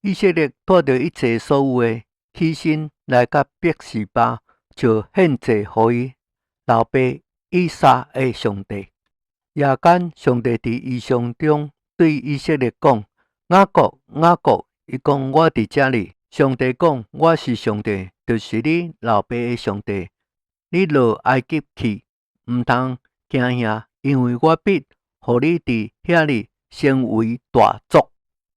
以色列帶著一切所有的，起身來到別是巴，就獻祭予伊老爸以撒的上帝。夜間，上帝佇異象中對以色列講：雅各，雅各，伊講我佇遮裡。上帝講：我是上帝，就是你老爸的上帝。你落埃及去，毋通驚嚇，因為我必予你佇遐裡成為大族。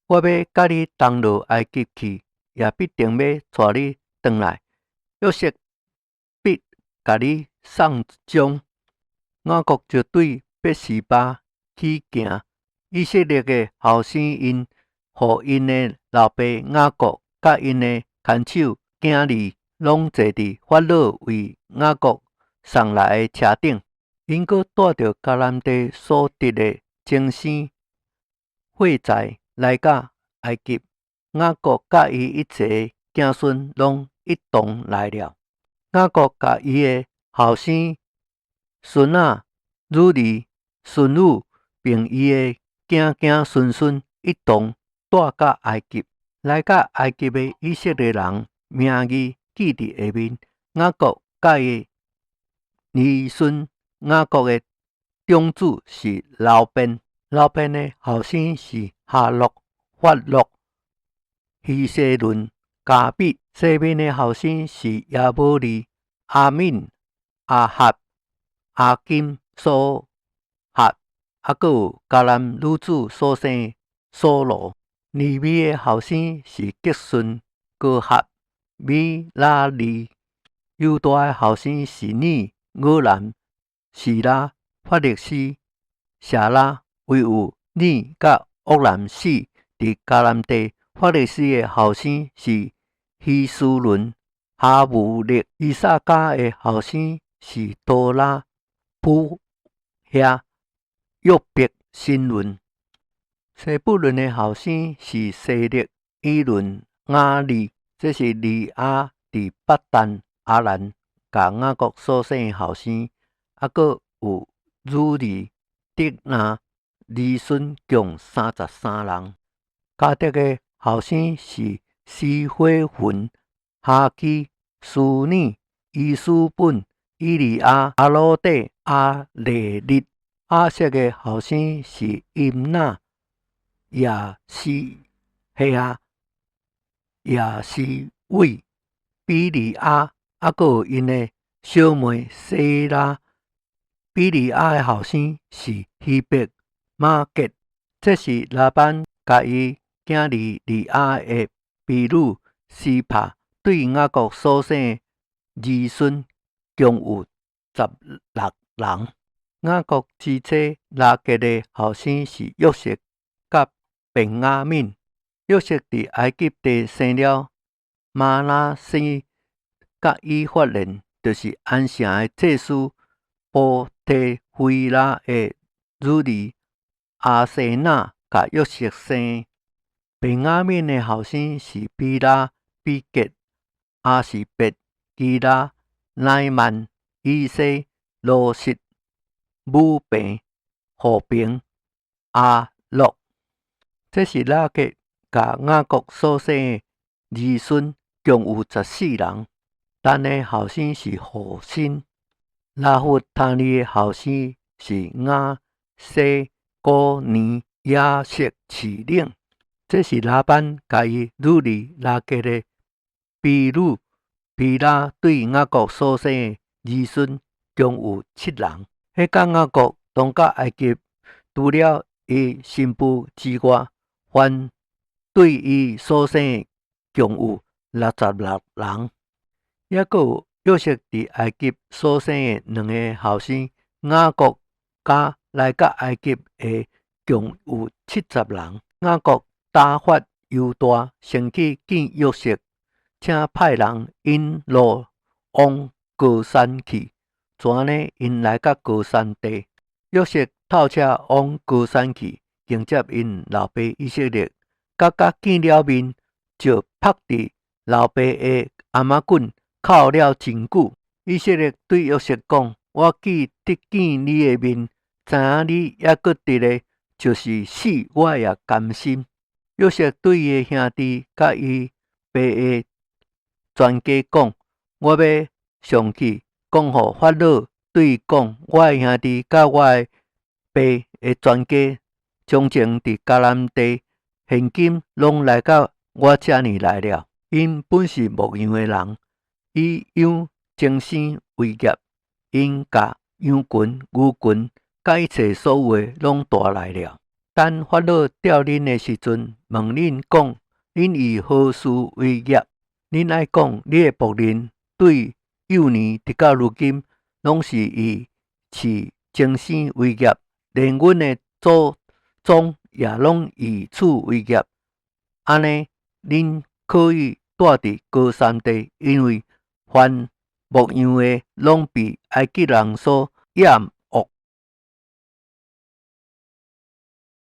我欲佮你同落埃及去，也必定欲帶你轉來。約瑟必共你送終。雅各就對別是巴起行。以色列的後生𪜶，予𪜶的老爸雅各佮𪜶的牽手囝兒，攏坐佇法老為雅各送來的車頂。𪜶閣帶著迦南地所得的精生貨財來到埃及。雅各佮伊一切子孫攏一同來了。雅各共伊的後生、孫仔、女兒、孫女，並伊的囝囝孫孫一同帶到埃及。來到埃及的以色列人名字記佇下面。雅各佮伊兒孫。雅各的長子是流便，流便的後生是哈諾、法錄、希西崙、迦密。西緬的後生是耶母利、雅憫、亞哈、亞金、梭哈，猶閣有迦南女子所生掃羅。利未的後生是革順、哥轄、米拉利。猶大的後生是珥、俄南、示拉、法勒斯、謝拉，唯有珥佮兀南死佇迦南地。法勒斯的後生是希斯崙、哈姆勒。以薩迦的後生是多拉、普遐、約伯、新崙。西布倫的後生是西勒、以倫、雅利。這是利亞佇巴旦亞蘭共雅各所生的後生，猶閣有女兒底拿，兒孫共33人。迦得的後生是西非雲、哈基、書尼、伊斯本、以利亞、亞羅底、亞麗律。亞設的後生是音那、耶洗遐、耶洗偉、比利亞，猶閣有𪜶的小妹西拉。比利亞的後生是希伯、瑪結。這是拉班共伊囝兒利亞的婢女悉帕對雅各所生的兒孫，共有16人。雅各之妻拉結的後生是約瑟佮便雅憫。約瑟佇埃及地生了瑪拿西佮以法蓮，就是安城的祭司波提非拉的女兒阿西那共約瑟生。便雅憫的後生是比拉、比結、亞示別、基拉、乃縵、以西、羅實、姆平、戶平、亞錄。這是拉結共雅各所生的兒孫，共有14人。但的後生是戶辛。拿弗他利的後生是雅西、古尼、耶色、示冷。這是拉班共伊女兒拉結的婢女比拉對雅各所生的兒孫，共有七人。彼工雅各同到埃及，除了伊新婦之外，凡對伊所生的，共有66人。猶閣有約瑟佇埃及所生的兩个後生雅各佮來到埃及的，共有70人。雅各打發猶大先去見約瑟，請派人引路往歌珊去。就按呢，𪜶來到歌珊地。約瑟透車往歌珊去，迎接𪜶老爸以色列。佮佮見了面，就拍佇老爸的頷仔頸，哭了真久。以色列對約瑟講：我既得見你的面，知影你猶閣佇咧，就是死我也甘心。約瑟對伊的兄弟佮伊爸的全家講：我欲上去講予法老，對伊講：我的兄弟佮我的爸的全家，從前佇迦南地，現今攏來到我遮爾來了。𪜶本是牧羊的人，以養精牲為業。𪜶共羊群、牛群，佮一切所有的攏帶來了。等法老調恁的時陣，問恁講：恁以何事為業？恁愛講：你的僕人對幼年直到如今，攏是以飼精牲為業，連阮的祖宗也攏以此為業。按呢，恁可以蹛佇歌珊地，因為凡牧羊的攏被埃及人所厭。